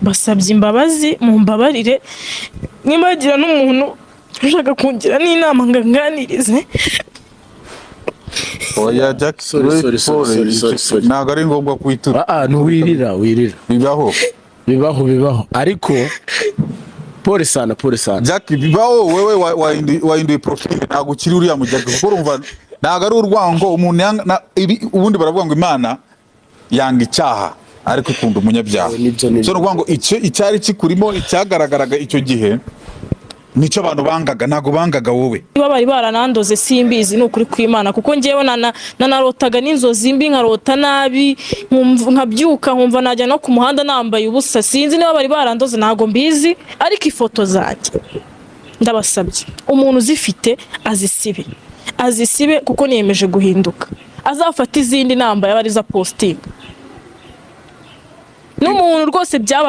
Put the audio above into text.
Basabye imbabazi, mumbabarire. Niba hagira n'umuntu ushaka kungira n'inama ngo anganirize. Oya, Jack. Sorry, sorry, sorry, sorry, sorry, sorry. Ntabwo ari ngombwa kwitura. Ah ah, ntiwirira, wirira. Bibaho. Bibaho, bibaho, ariko pole sana, pole sana. Jack, bibaho. Wewe wahinduye profile, ntabwo ukiri uriya mu Jack, kuko urumva ntabwo ari urwango umuntu yanga ubundi baravuga ngo Imana yanga icyaha ariko ikunda umunyabyaha. Nibyo, nibyo. So ni ukuvuga ngo icyo icyari kikurimo, icyagaragaraga icyo gihe, nicyo abantu bangaga, ntabwo bangaga wowe. Niba bari baranandoze simbizi, ni ukuri kw'Imana, kuko ngewe nanarotaga n'inzozi mbi, nkarota nabi, nkabyuka nkumva najya no ku muhanda nambaye ubusa. Sinzi niba bari barandoze, ntabwo mbizi, ariko ifoto zanjye ndabasabye, umuntu uzifite azisibe, azisibe, kuko niyemeje guhinduka. Azafata izindi nambaye aba arizo apostinga. N'umuntu rwose byaba